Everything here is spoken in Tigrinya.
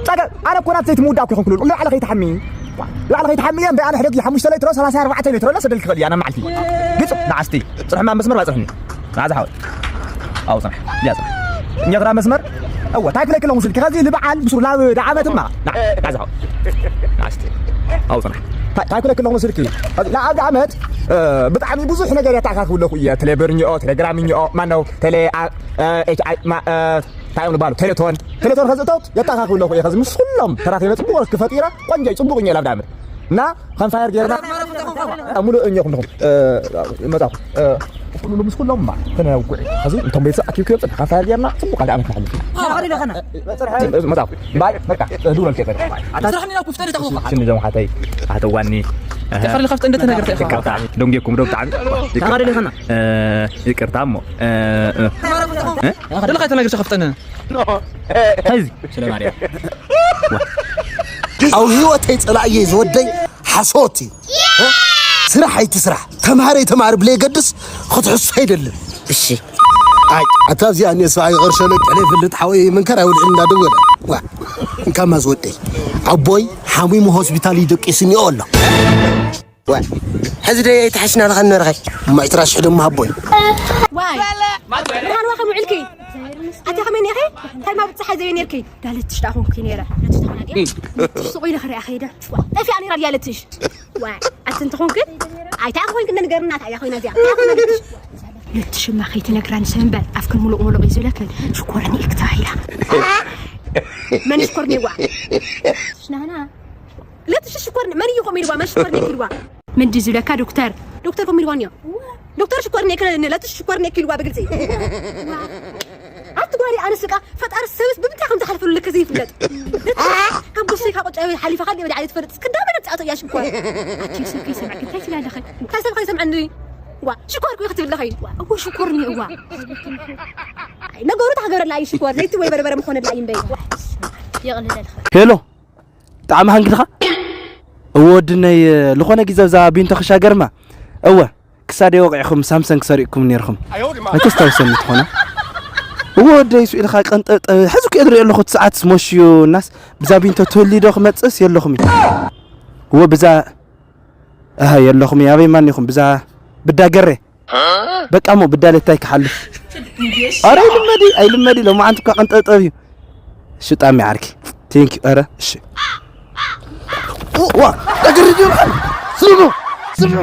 ጸገም ኣነ እኮ ናት ዘይትምውዳእ እኮ ይኾንኩ። ልዕሊ ከይትሓሚ ልዕሊ ከይትሓሚ እየ። እምበይ ኣነ ሕደጊ ሓሙሽተ ሌትሮ ሰላሳ ኣርባዕተ ሌትሮ እና ሰደልኪ ክእል እየ ኣነ መዓልቲ። ግጽ ንዓስቲ ጽንሕማ መስመር ባጽሕኒ ናዚ ሓወይ። ኣው ጽንሕ እያ ጽንሕ እኛ ግራ መስመር። እወ ታይ ክለክ ኣለኹ ስልኪ ከዚ ልበዓል ብሱ ናብ ዳዓመትማ ናዚ ሓወይ። ንዓስቲ ኣው ጽንሕ ታይ ክለክ ኣለኹ ስልኪ ናብ ዳዓመት። ብጣዕሚ ብዙሕ ነገር ያተኣካክብ ኣለኹ እየ። ቴሌብርኛኦ ቴሌግራምኛኦ ማነው ቴሌ ኤች ኣይ ማ እንታይ እዮም ዝበሃሉ ቴሌቶን ቴሌቶን ከዝእተውት የጣኻኽብ ኣለኹ እየ። ከዚ ምስ ኩሎም ተራኺበ ጽቡቕ ርክብ ፈጢረ ቆንጆ እዩ ጽቡቕ እኛ ላብ ዳምር እና ከም ፋየር ጌርና ሙሉእ እኛ ኩልኹም መጻኹ ኩሉ ምስ ኩሎም ማ ተነውቁዕ ከዚ እንቶም ቤተሰብ ኣኪብክዮ ጽንሕ ከም ፋየር ጌርና ጽቡቕ ኣብ ዓመት ንሓልፍ መጻኹ ባይ በቃ ዱረል ቴፈ ስራሕ ሚና ኩፍተሪ ተኹ ሽን ዞም ሓተይ ኣተዋኒ ተኸሪ ከፍተ እንደተነገርተ ኢኻ ደንጌኩም ዶ ብጣዕሚ ተኸሪ ለኸና ይቅርታ እሞ ደለኻ ተነገርሽ ከፍተነ ሕዚ ስለ ማርያም ኣብ ህይወተይ ጸላእየ ዝወደይ ሓሶት እዩ። ስራሕ ኣይትስራሕ፣ ተማሃር ኣይተማሃር ብለየገድስ ክትሕሶ ኣይደልን። እሺ ኣይ ኣታ እዚኣ እኔ ሰብኣይ ቐርሸለ ጥሕለ ይፍልጥ ሓወይ መንከር ኣይውድዕን እንዳደወለ ዋ እንካማ ዝወደይ ኣቦይ ሓሚሙ ሆስፒታል እዩ ደቂሱ እኒኦ ኣሎ። ሕዚ ዶ ኣይተሓሽና ኣለኻ ንበርኸ እሞ ዕስራ ሽሕ ደሞ ሃቦይ። ዋይ ብርሃን ዋኸ ምዕልኪ ኣቲ ከመይ ኔኺ እንታይ ማብ ፀሓይ ዘበይ ኔርኪ ዳለትሽ ዳ ኾንኩ ነረ ለትሽ ተኾና ድያ ለትሽ ስቑ ኢለ ክሪኣ ኸይደ ጠፊኣ ነራ ድያ ለትሽ ዋይ ኣቲ እንተ ኾንክ ኣይታ ኾንክ እንደ ንገርና እንታይ ኮይና እዚኣ እንታይ ኮይና ለትሽ ለትሽ ማ ከይትነግራ ንሰንበል ኣፍክን ሙሉቕ ሙሉቕ እዩ ዝብለክን ሽኮረኒ እክታ ኢላ መን ሽኮርኒ ዋ ሽናህና ለትሽ ሽኮር መን እዩ ኮም ኢልዋ መን ሽኮር ነክ ኢልዋ ምንዲ ዝብለካ ዶክተር ዶክተር ኮም ኢልዋ ኒዮ ዶክተር ሽኮር ነክ ለትሽ ሽኮር ነክ ኢልዋ ብግልፂ ኣቲ ጓሪ ኣነስ ቃ ፈጣሪ ሰብስ ብምንታይ ከም ዝሓልፈሉ ለከ ዘይፍለጥ ካብ ጉስይ ካብ ቆጫ ሓሊፋ ካልእ ወደ ዓሌት ፈልጥ ክዳመ ነብቲ ኣቶ እያ ሽኮር ኣቲ ስልኪ ይሰምዐ እንታይ ትላለኸ እንታይ ሰብ ከይሰምዐኒ ዋ ሽኮር ኩ ክትብል ለኸ እዎ ሽኮር ኒዮ እዋ ነገሩ ታገረላ እዩ ሽኮር ዘይትወይ በርበረ ምኾነላ እዩ እምበይ ይቕልለልኸ ሄሎ ብጣዕሚ ሃንጊ ድኻ እወ ወድነይ ዝኾነ ግዜ ኣብዛ ቢንቶ ክሻገርማ እወ ክሳደይ ወቒዕኹም ሳምሰንግ ሰሪቕኩም ነይርኹም ኣይተስታውሰኒ ትኾና እወ ወደይ ስኡ ኢልኻ ቀንጠብጠብ ሕዚ ክየ ዝሪኦ ኣለኹ እቲ ሰዓት ስሞሽዩ እናስ ብዛ ቢንቶ ትህልዩ ዶ ክመፅእስ የለኹም እዩ እወ ብዛ ኣሃ የለኹም እዩ ኣበይ ማን ኢኹም ብዛ ብዳ ገሬ በቃ እሞ ብዳለ ታይ ክሓልፍ ኣረ ኣይልመዲ ኣይልመዲ ሎማዓንቲ እኳ ቀንጠብጠብ እዩ ሽጣሚ ዓርኪ ቴንኪ ኣረ እሺ ዋ እግሪ ድዩ ስሙ ስሙ